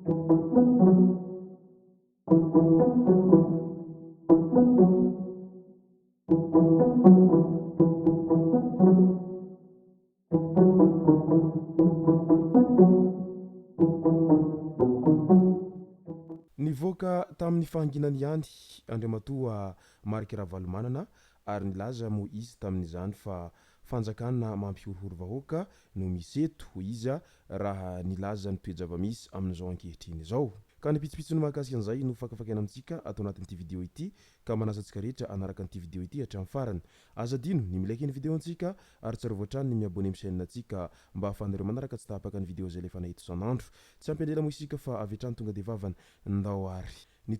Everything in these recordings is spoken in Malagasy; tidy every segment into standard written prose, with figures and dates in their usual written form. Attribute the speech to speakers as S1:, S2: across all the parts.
S1: Nivoaka tamin'ny fahanginany ihany Andriamatoa Marc Ravalomanana ary nilaza moa izy tamin'izany fa fanjakana mampihorohoro vahoaka no misy eto, hoy izy raha nilaza ny toe-javamisy amin'izao ankehitriny izao. Ka ny pitsopitsony mahakasika an'izay no fakafakaina amintsika ato anatin'ity video ity ka manasa antsika rehetra hanaraka an'ity video ity hatramin'ny farany. Aza adino ny mi-like ny video antsika ary tsarovy hatrany ny mi-abonner amin'ny chaîne antsika mba ahafahanareo manaraka tsy tapaka ny video izay alefanay eto isan'andro. Tsy ampy andela moa isika fa avy hatrany tonga dia vavany. Ndao ary. Ny.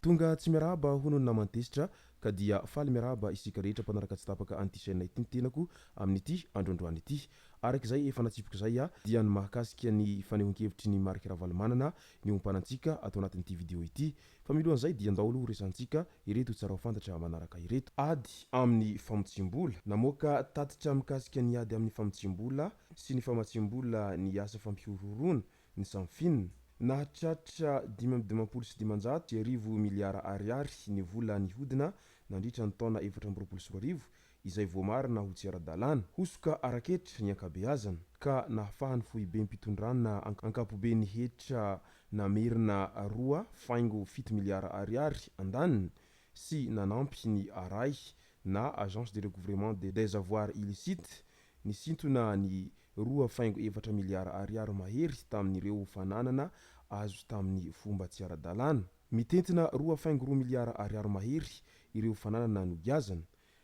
S1: Tonga tsy miarahaba hono ny naman'i Tezitra Ka dia faly miarahaba isika rehetra mpanaraka tsy tapaka an'ity chaîne ity ny tenako amin'ity andro androany ity. Araka izay efa natsipiko izay dia ny mahakasika ny fanehoan-kevitry ny Marc Ravalomanana ny ompanantsika ato anatin'ity vidéo ity. Fa milohan'izay dia ndao aloha horesahantsika ireto tsara ho fantatra manaraka ireto. Ady amin'ny famotsiam-bola. Namoaka tatitra mikasika ny ady amin'ny famotsiam-bola sy ny famatsiam-bola ny asa fampihorohoroana ny Samfin. Nahatratra 1555 miliara ariary ny vola nihodina nandritra ny taona 2024 izay voamarina ho tsy ara-dalàna. Hosoka ara-ketra ny ankabeazana, ka nahafahan'ny foibem-pitondrana ankapoben'ny hetra namerina 2,7 miliara ariary andaniny sy nanampy ny ARAI na Agence de recouvrement des avoirs illicites nisintona ny 2,4 miliara ariary mahery tamin'ireo fananana azo tamin'ny fomba tsy ara-dalàna. Mitentina 2,2 miliara ariary mahery ireo fananana nogiazana,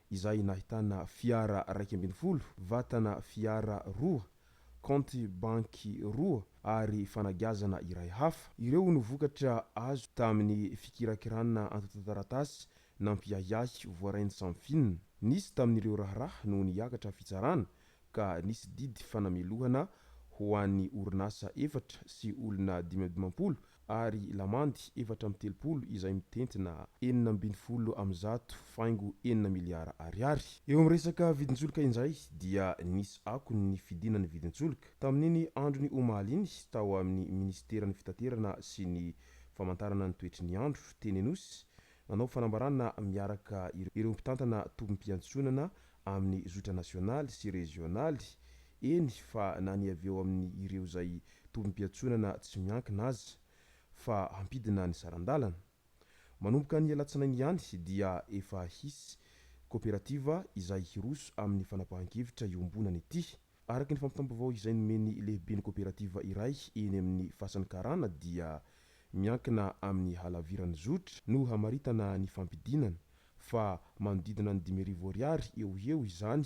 S1: izay nahitana fiara 11, vatana fiara roa, kaonty banky roa ary fanagiazana iray hafa. Ireo no vokatra azo tamin'ny fikirakirana antontan-taratasy nampiahiahy voarain'ny Samfin. Nisy tamin'ireo raharaha no niakatra fitsarana ka nisy didy fanamelohana ho an'ny orinasa efatra sy olona 55 ary lamandy 34 izay mitentina 116,6 miliara ariary. Eo amin'ny resaka vidin-tsolika indray dia nisy akony ny fidinan'ny vidin-tsolika. Tamin'iny andron'ny omaly iny tao amin'ny minisiteran'ny fitaterana sy ny famantarana ny toetry ny andro teny Anosy, nanao fanambarana miaraka ireo mpitantana tobim-piantsonana amin'ny zotra nasionaly sy rezionaly, eny fa na ny avy eo amin'ny ireo izay tobim-piantsonana tsy miankina aza, fa hampidina ny saran-dalana. Manomboka ny alatsinainy ihany dia efa hisy koperativa izay hiroso amin'ny fanapahan-kevitra iombonana ity. Araka ny fampitam-baovao izay nomen'ny lehiben'ny koperativa iray eny amin'ny Fasan'ny Karana dia miankina amin'ny halaviran'ny zotra no hamaritana ny fampidinana fa manodidina ny 5000 ariary eo ho eo izany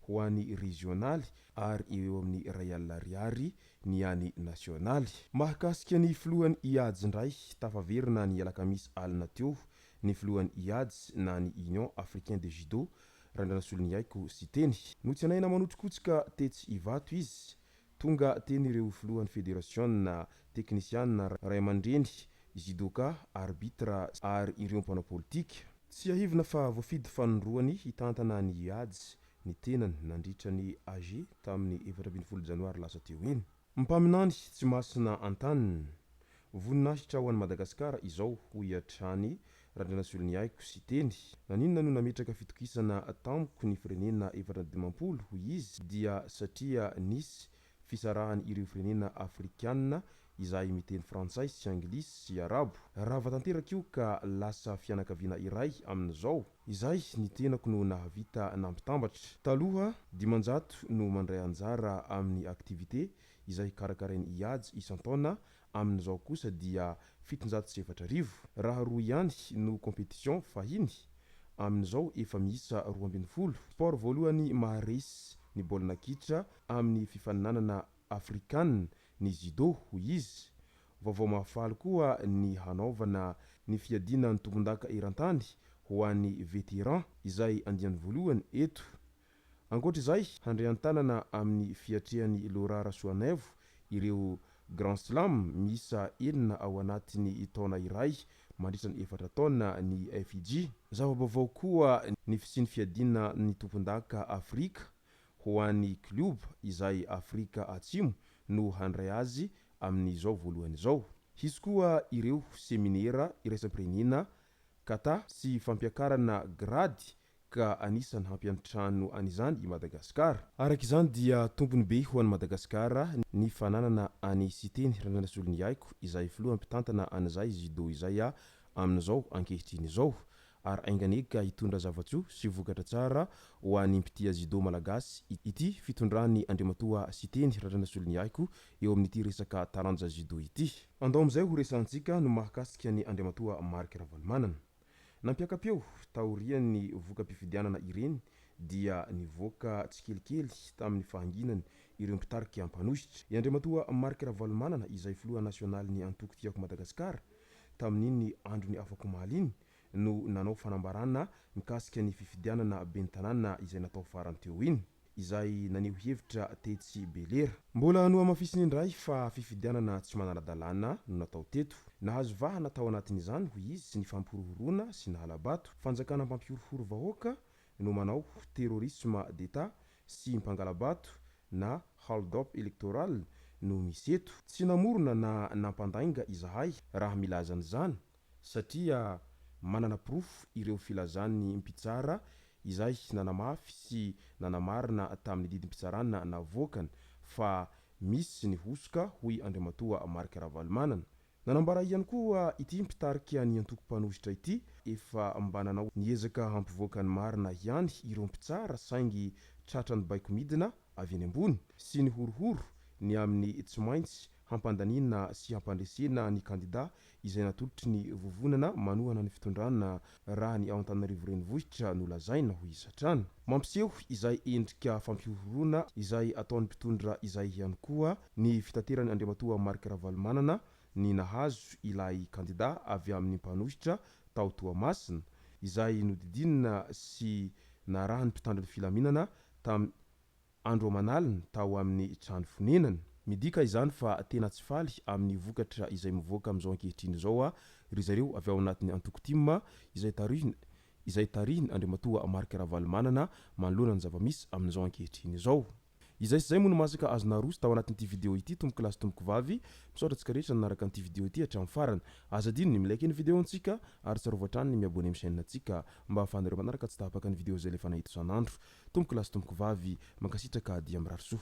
S1: ho an'ny rezionaly ary eo eo amin'ny 1000 ariary ny any nasionaly. Mahakasika ny filohan'ny IADS indray, tafaverina ny alakamisy alina teo ny filohan'ny IADS na ny Union Africain de Judo, Randrianasoloniaiko Siteny. Notsenaina manotrikotsika tetsy Ivato izy Tonga teny ireo filohan'ny federasiona, teknisiana, ray aman-dreny, judoka, arbitre ary ireo mpanao politika. Tsiahivina fa voafidy fanindroany hitantana ny IADS ny tenany nandritra ny AG tamin'ny 14 janoary lasa teo iny. Mpaminany tsy masina an-taniny. Voninahitra ho an'i Madagasikara izao, hoy hatrany Randrianasoloniaiko Siteny. Naninona no nametraka fitokisana tamiko ny firenena 54, hoy izy, dia satria nisy fisarahany ireo firenena afrikanina izay miteny frantsay sy anglisy sy arabo. Rava tanteraka io ka lasa fianakaviana iray amin'izao. Izay ny tenako no nahavita nampitambatra. Taloha, 500 no mandray anjara amin'ny activité izay karakarain'i IADS isan-taona Amin'izao kosa dia 4700 raha roa ihany no competition fahiny, amin'izao efa miisa 12. Sport voalohany maharesy ny baolina kitra amin'ny fifaninanana afrikana ny judo, hoy izy. Vaovao mahafaly koa ny hanaovana ny fiadiana ny tompondaka eran-tany ho an'ny vétéran izay andiany voalohany eto Ankoatra izay, handray an-tanana amin'ny fiatrehan'i Laura Rasoanaivo ireo Grand Slam miisa enina ao anatin'ny taona iray mandritra ny efatra taona ny FIG. Zava-baovao koa ny fisian'ny fiadiana ny tompondaka Afrika ho an'ny klioba izay Afrika Atsimo no handray azy amin'izao voalohany izao. Hisy koa ireo seminera iraisam-pirenena kata sy fampiakarana grady ka anisan'ny hampiantrano an'izany i Madagasikara. Araka izany dia tombony be ho an'i Madagasikara ny fananana an'i Siteny Randrianasoloniaiko izay filoha mpitantana an'izay judo izay amin'izao ankehitriny izao ary ainganie ka hitondra zava-tsoa sy vokatra tsara ho an'ny mpitia judo malagasy ity fitondran'i Andriamatoa Siteny Randrianasoloniaiko eo amin'ity resaka taranja judo ity. Andao amin'izay ho resahantsika no mahakasika an'i Andriamatoa Marc Ravalomanana. Nampiaka-peo taorian'ny voka-pifidianana ireny dia nivoaka tsikelikely tamin'ny fahanginany ireo mpitarika mpanohitra. I Andriamatoa Marc Ravalomanana izay filoha nasionalin'ny antoko Tiako Madagasikara tamin'iny andron'ny afakomaly iny no nanao fanambarana mikasika ny fifidianana ben'ny tanàna izay natao farany teo iny. Izay naneho hevitra tetsy Belera. Mbola nohamafisiny indray fa fifidianana tsy manara-dalàna no natao teto. Nahazo vahana tao anatin'izany, hoy izy, ny fampihorohoroana sy ny hala-bato. Fanjakana mpampihorohoro vahoaka no manao terrorisme d'Etat sy mpangala-bato na hold-up électoral no misy eto. Tsy namorona na nampandainga izahay raha milaza an'izany satria manana porofo ireo filazan'ny mpitsara izay nanamafy sy nanamarina tamin'ny didim-pitsarana navoakany fa misy ny hosoka, hoy Andriamatoa Marc Ravalomanana. Nanambara ihany koa ity mpitarika ny antoko mpanohitra ity efa mba nanao ny ezaka hampivoaka ny marina ihany ireo mpitsara saingy tratran'ny baiko midina avy eny ambony sy ny horohoro ny amin'ny tsy maintsy hampandaniana sy hampandresena ny kandida izay natolotry ny vovonana manohana ny fitondrana raha ny ao Antananarivo Renivohitra no lazaina, hoy izy hatrany. Mampiseho izay endrika fampihorohoroana izay ataon'ny mpitondra izay ihany koa ny fitateran'i Andriamatoa Marc Ravalomanana ny nahazo ilay kandida avy amin'ny mpanohitra tao Toamasina izay nodidinina sy narahan'ny mpitandro ny filaminana tamin'ny andro aman'alina tao amin'ny trano fonenany. Midika izany fa tena tsy faly amin'ny vokatra izay mivoaka amin'izao ankehitriny izao ry zareo avy ao anatin'ny antoko tim izay tarihiny izay tarihin' Andriamatoa Marc Ravalomanana manoloana ny zava-misy amin'izao ankehitriny izao. Izay sy izay moa no masaka azo naroso tao anatin'ity video ity tompoko lahy sy tompoko vavy, misaotra antsika rehetra nanaraka an'ity video ity hatramin'ny farany. Aza adino ny mi-like ny video antsika ary tsarovy hatrany ny mi-abonner amin'ny chaîne antsika mba ahafahanareo manaraka tsy tapaka ny video izay alefanay eto isan'andro. Tompoko lahy sy tompoko vavy, mankasitraka dia mirary soa.